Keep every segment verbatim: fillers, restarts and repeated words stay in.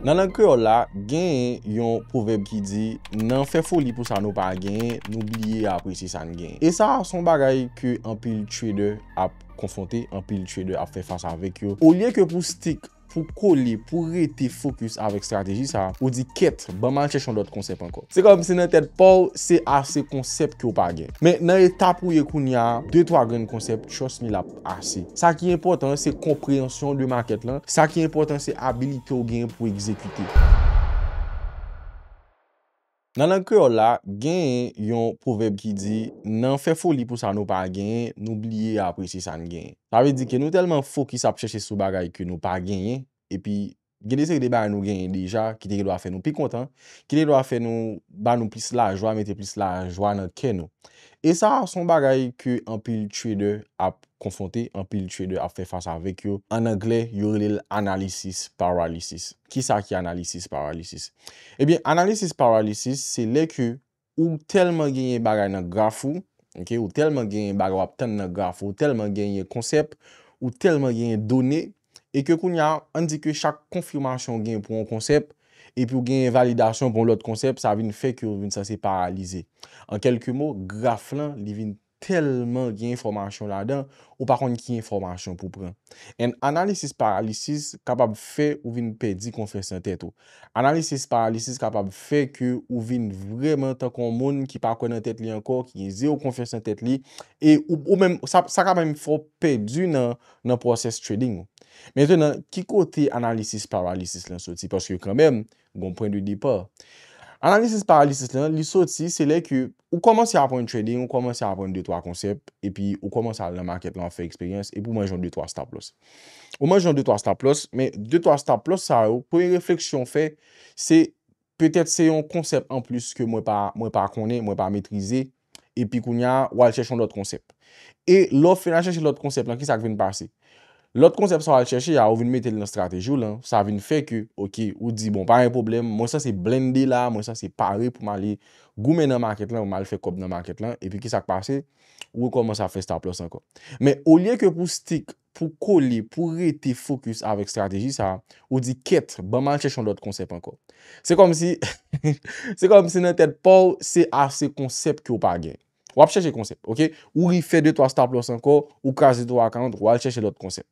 Nan lang kreyòl la, genyen yon pwovèb ki di, nan fè foli pou sa nou pa genyen, nou bliye apresye sa n genyen. E sa a se yon bagay ke anpil trader ap konfwonte, anpil trader ap fè fas avèk yo. Olye ke pou stick, pou kole, pou rete fokis avèk estrateji sa a, ou di, kèt, ban m al chèche yon lòt konsèp ankò. Se kòmsi nan tèt pa w, se ase konsèp ke w pa gen. Men nan etap ou ye kounye a, de twa grenn konsèp, trust me, l ap ase. Sa ki enpòtan, se konpreyansyon de makèt lan. Sa ki enpòtan, se abilite w genyen pou egzekite. Nan lang kreyòl la, genyen yon pwovèb ki di, nan fè foli pou sa nou pa genyen, nou bliye apresye sa n genyen. Sa vle di ke nou tèlman fokis ap chèche sou bagay ke nou pa genyen, epi gen de seri de bagay nou genyen deja ki te gen dwa fè nou pi kontan, ki te gen dwa fè nou, ba nou plis lajwa, mete plis lajwa nan kè nou. E sa a se yon bagay ke anpil trader ap konfwonte, anpil trader ap fè fas avèk yo. An anglè, yo rele l analysis paralysis. Kisa ki analysis paralysis? Ebyen, analysis paralysis, se lè ke ou tèlman genyen bagay nan graf ou, ok, ou tèlman genyen bagay w ap tann nan graf ou, ou tèlman genyen konsèp, ou tèlman genyen done, e ke kounye a, ann di ke chak konfimasyon w genyen pou yon konsèp, epi w genyen validasyon pou yon lòt konsèp, sa vin fè ke w vin sanse paralize. An kèlke mo, graf lan, li vin tèlman gen enfòmasyon ladan, ou pa konn ki enfòmasyon pou pran. And analysis paralysis kapab fè ou vin pèdi konfyans nan tèt ou. Analysis paralysis kapab fè ke ou vin vrèman tankou yon moun ki pa kwè nan tèt li ankò, ki gen zewo konfyans nan tèt li, e ou, ou menm, sa, sa ka menm fè w pèdi nan, nan pwosès trading ou. Mentnan, ki kote analysis paralysis lan soti? Paske kanmenm, gon pwen de depa. Analysis paralysis lan, li soti, se lè ke ou kòmanse aprann trading, ou kòmanse aprann de twa konsèp, epi ou kòmanse al nan makèt lan, w ap fè eksperyans, epi ou manje yon de twa stop loss. Ou manje yon de twa stop loss, men de twa stop loss sa yo, premye refleksyon w fè, se petèt se yon konsèp anplis ke mwen pa, mwen pa konnen, mwen pa metrize, epi kounye a, w al chèche yon lòt konsèp. E lè w fin al chèche lòt konsèp lan, kisa k vin pase? Lòt konsèp sa w al chèche a, ou vin mete l nan estrateji w lan, sa vin fè ke, ok, ou di, bon, pa gen pwoblèm, mwen sanse blende la, mwen sanse pare pou m ale goumen nan makèt lan, pou m al fè kòb nan makèt lan, epi kisa k pase? Ou rekòmanse ap fè stop loss ankò. Men olye ke pou stick, pou kole, pou rete fokis avèk estrateji sa a, ou di, kèt, ban m al chèche yon lòt konsèp ankò. Se kòmsi, se kòmsi nan tèt pa w, se ase konsèp ke w pa gen. W ap chèche konsèp, ok? Ou refè de twa stop loss ankò, ou kraze twa account, w al chèche lòt konsèp.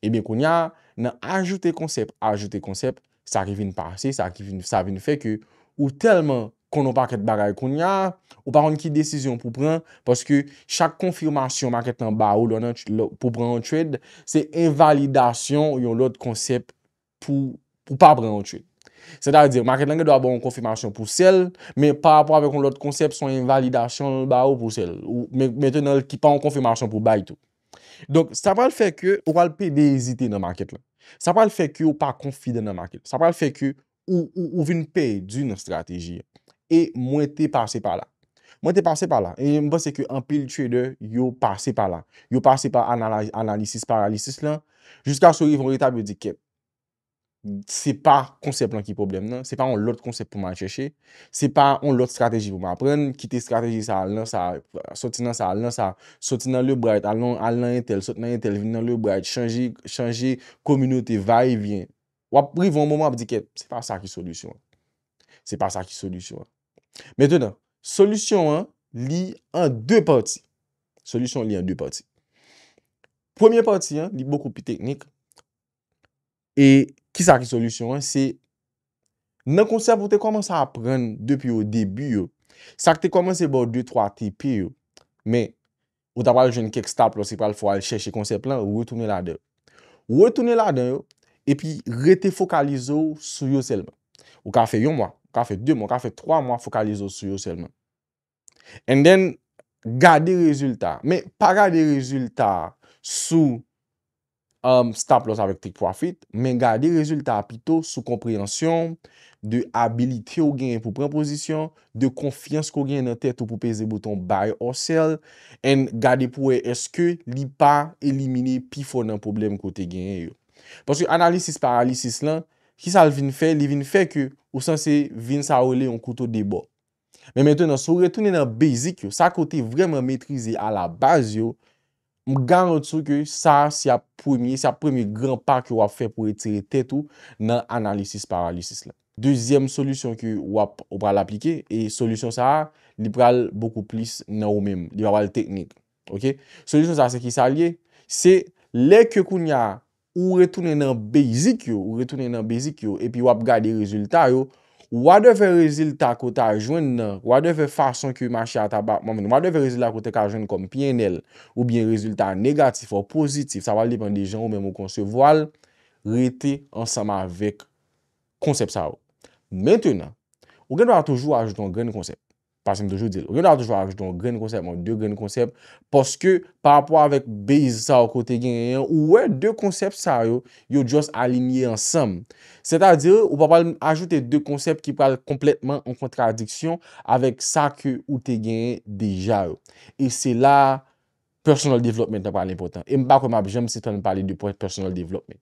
Ebyen, kounye a, nan ajoute konsèp, ajoute konsèp, sa ki vin pase, sa ki vin, sa vin fè ke ou tèlman konn yon pakèt bagay kounye a, ou pa konn ki desizyon pou pran, paske chak konfimasyon makèt lan ba ou lè w nan tr-, lè, pou pran yon trade, se envalidasyon yon lòt konsèp pou, pou pa pran yon trade. Sètadi, makèt lan gen dwa ba w yon konfimasyon pou sell, men pa rapò avèk yon lòt konsèp, se yon envalidasyon l ba ou pou sell. Ou, men, mentnan, ki pa yon konfimasyon pou buy tou. Donk, sa pral fè ke ou pral pede ezite nan makèt lan. Sa pral fè ke ou pa konfidan nan makèt. Sa pral fè ke ou, ou, ou vin pèdi nan estrateji a. E mwen te pase pa la. Mwen te pase pa la. E m panse ke anpil trader, yo pase pa la. Yo pase pa anala-, analisis paralisis lan. Jiskaske yo rive yon etap, yo di, kèt, se pa konsèp lan ki pwoblèm nan, se pa yon lòt konsèp pou m al chèche, se pa yon lòt estrateji pou m aprann, kite estrateji sa al nan sa, soti nan sa al nan sa, soti nan le bright, al nan, al nan entèl, sot nan entèl, vin nan le bright, chanje, chanje kominote, va e vyen. W ap rive yon moman, w ap di, kèt, se pa sa ki solisyon an. Se pa sa ki solisyon an. Mentnan, solisyon an, li an de pati. Solisyon an, li an de pati. Premye pati an, li bokou pi teknik. E kisa ki solisyon an? Se nan konsèp ou te kòmanse aprann depi o debi yo, sa k te kòmanse ba w de twa T P yo, men ou ta pral jwenn kèk stop loss ki pral fè w al chèche konsèp lan, retounen ladan yo. Retounen ladan yo, epi rete fokalize w sou yo sèlman. Ou ka fè yon mwa, ou ka fè de mwa, ou ka fè twa mwa fokalize w sou yo sèlman. And then, gade rezilta. Men pa gade rezilta sou, um, stop loss avèk take profit, men gade rezilta pito sou konpreyansyon de abilite w genyen pou pran pozisyon, de konfyans ke w genyen nan tèt ou pou peze bouton buy or sell, and gade pou wè èske li pa elimine pifò nan pwoblèm ke w te genyen yo. Paske analisis paralisis lan, kisa l vin fè? Li vin fè ke ou sanse vin sa yo rele yon kouto de bò. Men mentnan, si w retounen nan basic yo, sa ke w te vrèman metrize alabaz yo, M garanti w ke sa se ap premye, se ap premye gran pa ke w ap fè pou retire tèt ou nan analisis paralisis la. Dezyèm solisyon ke w ap, ou pral aplike, e solisyon sa a, li pral bokou plis nan ou menm. Li pa pral teknik. Ok? Solisyon sa a, se ki sa l ye? Se lè ke kounye a, ou retounen nan basic yo, ou retounen nan basic yo, epi w ap gade rezilta yo, whatever rezilta ke w ta jwenn nan, whatever fason ke mache a ta ba, whatever rezilta ke w te ka jwenn kòm P N L, oubyen rezilta negatif ou pozitif, sa pral depann de jan ou menm ou konsevwa l, rete ansanm avèk konsèp sa yo. Mentenan, ou gen dwa toujou ajoute yon grenn konsèp. Paske m toujou di l, ou gen dwa toujou ajoute yon grenn konsèp, yon de grenn konsèp, paske pa rapò avèk base sa yo ke w te genyen an, ou wè de konsèp sa yo, yo just alinye ansanm. Sètadi, ou pa pral ajoute de konsèp ki pral konplètman an kontradiksyon avèk sa ke ou te genyen deja yo. E se la personal development lan pral enpòtan. E m pa kwè m ap janm sitann pale de pwen personal development.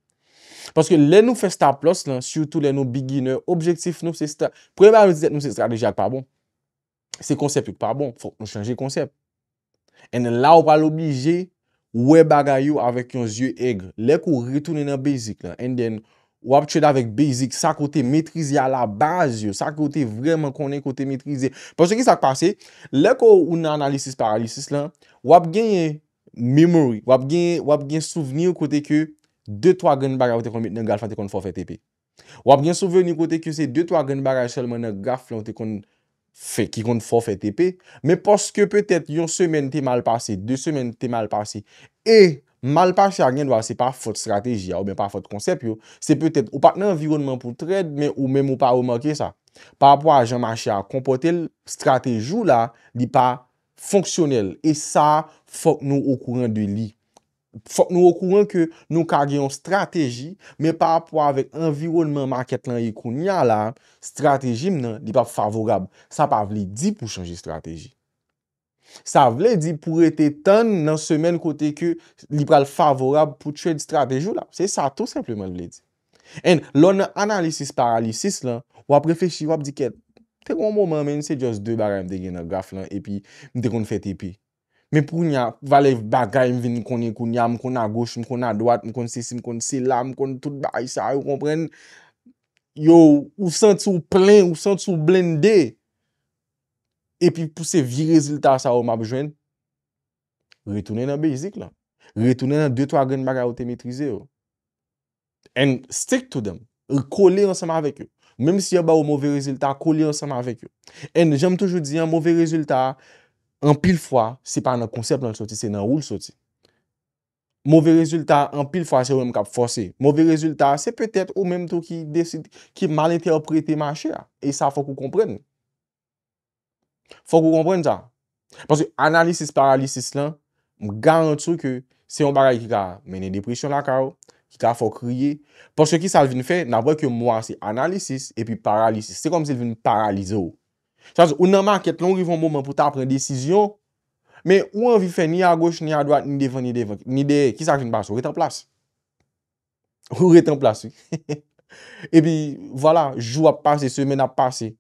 Paske lè nou fè stop loss lan, sitou lè nou beginner, objektif nou se sta-, premye bagay nou di tèt nou se estrateji a k pa bon. Se konsèp yo k pa bon, fòk nou chanje konsèp. And la ou pral oblije wè bagay yo avèk yon zye èg. Lè ke w retounen nan basic lan, and then w ap trade avèk basic, sa ke w te metrize a la baz yo, sa ke w te vrèman konnen ke w te metrize. Paske ki sa k pase? Lè ke w nan analisis paralisis lan, w ap genyen memory, w ap gen, w ap gen souvni kote ke de twa grenn bagay ou te konn met nan graf lan te konn fè w fè T P. W ap gen souvni kote ke se de twa grenn bagay sèlman nan graf lan ou te konn fè, ki konn fè w fè T P. Men paske petèt yon semèn te mal pase, de semèn te mal pase, e mal pase a gen dwa se pa fòt estrateji a oubyen pa fòt konsèp yo, se petèt ou pa t nan anviwònman pou trade, men ou menm ou pa remake sa. Pa rapò a jan mache a konpòte l, estrateji w la, li pa fonksyonèl. E sa, fòk nou okouran de li. Fòk nou okouran ke nou ka gen yon estrateji, men pa rapò avèk anviwònman makèt lan ye kounye a la, estrateji m nan, li p ap favorab. Sa pa vle di pou chanje estrateji. Sa vle di pou rete tann nan semèn kote ke li pral favorab pou trade estrateji w la. Se sa tou senpleman l vle di. And lè w nan analisis paralisis lan, w ap reflechi, w ap di, "Kèt, te gen yon moman, men se just de bagay m te gen nan graf lan, epi m te konn fè T P." Men kounye a, valè bagay m vin konnen kounye a, m konn agoch, m konn adwat, m konn sesi, m konn sela, m konn tout bagay sa yo, konprann? Yo, ou santi w plen, ou santi w blende. Epi pou se vye rezilta sa yo m ap jwenn, retounen nan basic lan. Retounen nan de twa grenn bagay ou te metrize yo. And stick to them. Kole ansanm avèk yo. Menm si yo ba w move rezilta, kole ansanm avèk yo. And jan m toujou di an, move rezilta, anpil fwa, se pa nan konsèp lan l soti, se nan ou l soti. Move rezilta, anpil fwa, se ou menm k ap fòse. Move rezilta, se petèt ou menm tou ki deside, ki mal entèprete mache a. E sa, fòk ou konprann. Fòk ou konprann sa. Paske analisis paralisis lan, m garanti w ke se yon bagay ki ka mennen depresyon lakay ou, ki ka fè w kriye. Paske ki sa l vin fè? N ap wè ke mo a se analisis epi paralisis. Se kòmsi l vin paralize w. Sa vle di, ou nan makèt lan, ou rive yon moman pou ta pran desizyon, men ou anvi fè ni agoch, ni adwat, ni devan, ni devan, ni dèyè. Ki sa k vin pase? Ou ret an plas. Ou ret an plas, wi. Epi, vwala, jou ap pase, semèn ap pase.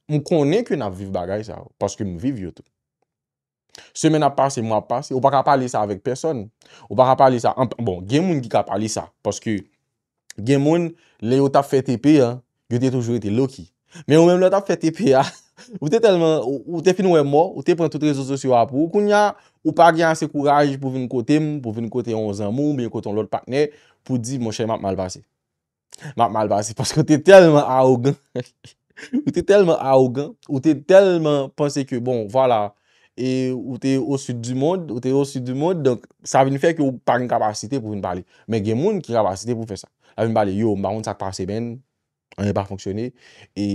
M konnen ke n ap viv bagay sa yo, paske m viv yo tou. Semèn ap pase, mwa ap pase, ou pa ka pale sa avèk pèsòn. Ou pa ka pale sa, an, bon, gen moun ki ka pale sa, paske gen moun, lè yo t ap fè T P a, yo te toujou rete low key. Men ou menm lè w t ap fè T P a, ou te tèlman, ou, ou te fin wè mò, ou te pran tout rezo sosyo a pou ou. Kounye a, ou pa gen ase kouraj pou vin kote m, pou vin kote yon zanmi w, oubyen kote yon lòt patnè, pou di, "Monchè, m ap mal pase." M ap mal pase paske ou te tèlman awogan. Ou te tèlman awogan, ou te tèlman panse ke, bon, vwala, e ou te au sud du monde, ou te au sud du monde, donk sa vin fè ke ou pa gen kapasite pou vin pale. Men gen moun ki kapasite pou fè sa. L ap vin pale, "Yo, m pa konn sa k pase, menn, anyen pa fonksyone, e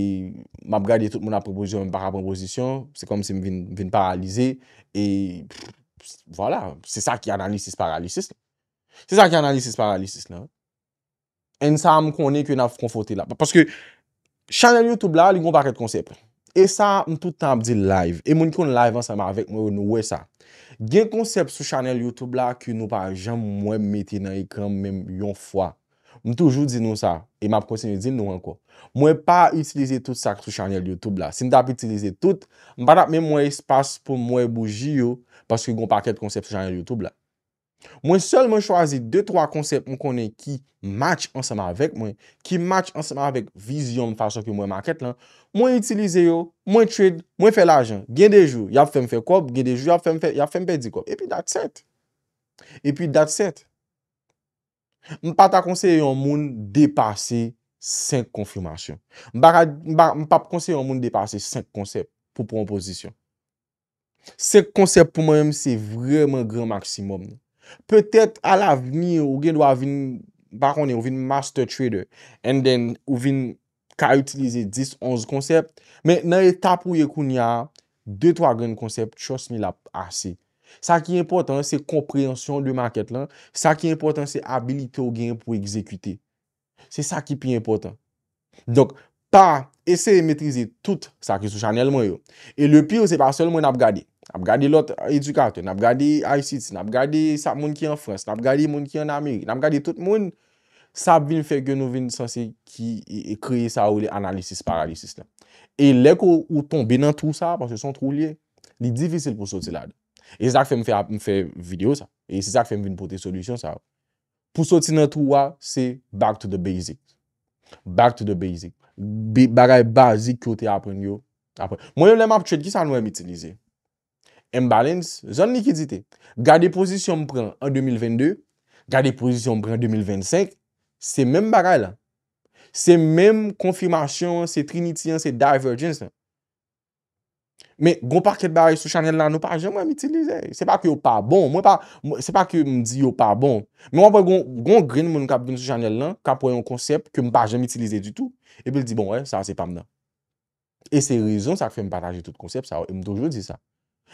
m ap gade tout moun ap pran pozisyon, men m pa ka pran pozisyon, se kòmsi m vin, vin paralize, e vwala, se sa ki analisis paralisis la. Se sa ki analisis paralisis la." And sa a, m konnen ke n ap konfwonte la. Paske chanèl YouTube la, li gon pakèt konsèp. E sa, m tout tan ap di l live. E moun ki konn live ansanm avèk mwen yo, nou wè sa. Gen konsèp sou chanèl YouTube la ke nou pa janm wè m mete nan ekran menm yon fwa. M toujou di nou sa, e m ap kontinye di l nou ankò. Mwen pa itilize tout sa k sou chanèl YouTube la. Si m t ap itilize tout, m pa t ap menm wè espas pou m wè bouji yo, paske gon pakèt konsèp sou chanèl YouTube la. Mwen sèlman chwazi de twa konsèp m konnen ki match ansanm avèk mwen, ki match ansanm avèk vizyon m, fason ke m wè makèt lan. Mwen itilize yo, mwen trade, mwen fè lajan. Gen de jou, y ap fè m fè kòb, gen de jou, y ap fè m fè, y ap fè m pèdi kòb. Epi that's it. Epi that's it. M pa ta konseye yon moun depase senk konfimasyon. M pa ka, m pa, m p ap konseye yon moun depase senk konsèp pou pran yon pozisyon. Senk konsèp pou mwen menm se vrèman gran maksimòm nan. Petèt alavni ou gen dwa vin, m pa konnen, ou vin master trader, and then ou vin ka itilize dis, onz konsèp, men nan etap ou ye kounye a, de twa grenn konsèp, trust me, l ap ase. Sa ki enpòtan se konpreyansyon de makèt lan, sa ki enpòtan se abilite w genyen pou egzekite. Se sa ki pi enpòtan. Donk, pa eseye metrize tout sa ki sou chanèl mwen yo. E le pire, se pa sèl mwen n ap gade. N ap gade lòt edikatè, n ap gade I C T, n ap gade sa moun ki an Frans, n ap gade moun ki an Amerik, n ap gade tout moun. Sa ap vin fè ke nou vin sanse ki e, e kreye sa yo rele analisis paralisis la. E lè ke w tonbe nan twou sa, paske se yon twou l ye, li difisil pou soti ladan. E se sa k fè m fè, m fè videyo sa. E se sa k fè m vin pote solisyon sa yo. Pou soti nan twou a, se back to the basics. Back to the basic. Bi- Bagay bazik ke w te aprann yo. Aprann. Mwen menm lè m ap trade, ki sa nou wè m itilize? Imbalance, zòn likidite. Gade pozisyon m pran an de mil vennde, gade pozisyon m pran an de mil vennsenk, se menm bagay la. Se menm konfimasyon an, se trinity an, se divergence lan. Men gon pakèt bagay sou chanèl la nou pa janm wè m itilize. Se pa ke yo pa bon, mwen pa, mwen- se pa ke m di yo pa bon. Men w ap wè gon, gon grenn moun k ap vin sou chanèl lan, k ap wè yon konsèp ke m pa janm itilize ditou, epi l di, "Bon, wè, sa se pa m nan." E se rezon sa k fè m pataje tout konsèp sa yo, e m toujou di sa.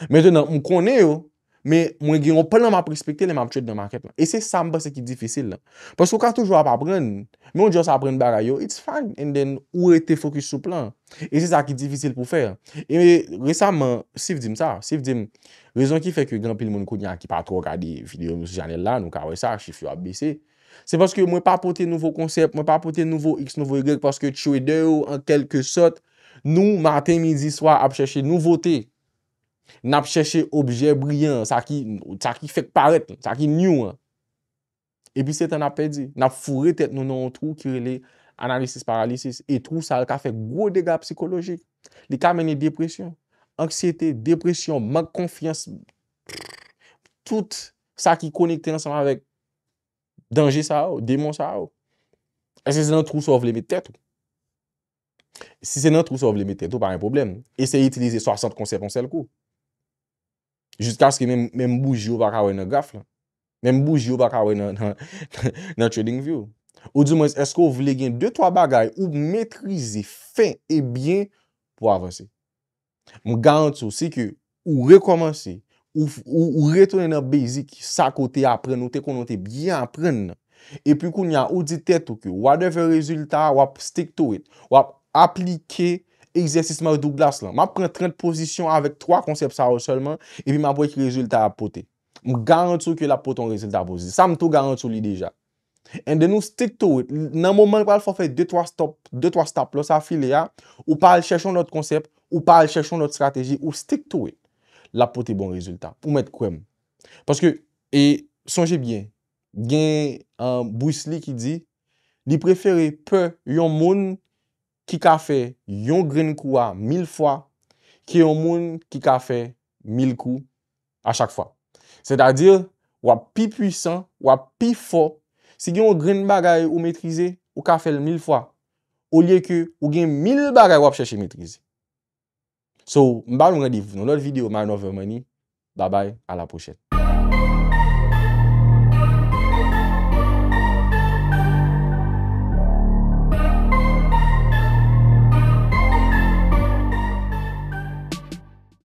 Mentenan, m konnen yo, men mwen gen yon plan m ap respekte lè m ap trade nan makèt lan. E se sa m panse ki difisil lan. Paske w ka toujou ap aprann, men w just aprann bagay yo, it's fine, and then ou rete focus sou plan. E se sa ki difisil pou fè. E resaman, Steve di m sa, Steve di m, rezon ki fè ke gen anpil moun kounye a ki pa twò gade videyo nou sou chanèl la, nou ka wè sa, chif yo ap bese. Se paske mwen pa pote nouvo konsèp, mwen pa pote nouvo X, nouvo Y, paske trader yo, an kèlke sòt, nou, maten, midi, swa, ap chèche nouvote. N ap chèche objè briyan, sa ki, sa ki fèk parèt, sa ki new an. Epi se tan n ap pèdi. N ap foure tèt nou nan yon twou ki rele analisis paralisis. E twou sa a ka fè gwo dega sikolojik. Li ka mennen depresyon, anksyete, depresyon, mank konfyans. Tout sa ki konekte ansanm avèk danje sa yo, demon sa yo. Èske se nan twou sa w vle met tèt ou? Si se nan twou sa w vle met tèt ou, pa gen pwoblèm. Eseye itilize swasant konsèp yon sèl kou. Jiskaske menm, menm bouji ou pa ka wè nan graf lan. Menm bouji ou pa ka wè nan, nan, nan TradingView. Oudimwens, èske w vle gen de twa bagay ou metrize fen e byen pou avanse? M garanti w, si ke ou rekòmanse, ou, ou, ou retounen nan basic, sa ke w te aprann, ou te konnen w te byen aprann nan. Epi kounye a, ou di tèt ou ke whatever rezilta a, w ap stick to it. W ap aplike egzèsis Mark Douglas lan. M ap pran trant pozisyon avèk twa konsèp sa yo sèlman, epi m ap wè ki rezilta y ap pote. M garanti w ke l ap pote yon rezilta pozitif. Sa m tou garanti w li deja. And then ou stick to it. Nan moman l pral fè w fè de twa stop, de twa stop loss afile a, ou pa al chèche yon lòt konsèp, ou pa al chèche yon lòt estrateji, ou stick to it. L ap pote bon rezilta. Ou mèt kwè m. Paske, e sonje byen, gen, uh, Bruce Lee ki di, li prefere pè yon moun ki ka fè yon grenn kou a mil fwa ke yon moun ki ka fè mil kou a chak fwa. Sètadi, w ap pi pwisan, w ap pi fò. Si gen yon grenn bagay ou metrize, ou ka fè l mil fwa. Olye ke ou gen mil bagay w ap chèche metrize. So, m ba nou randevou nan lòt videyo Mind Over Money. Babay, a la pwochèn.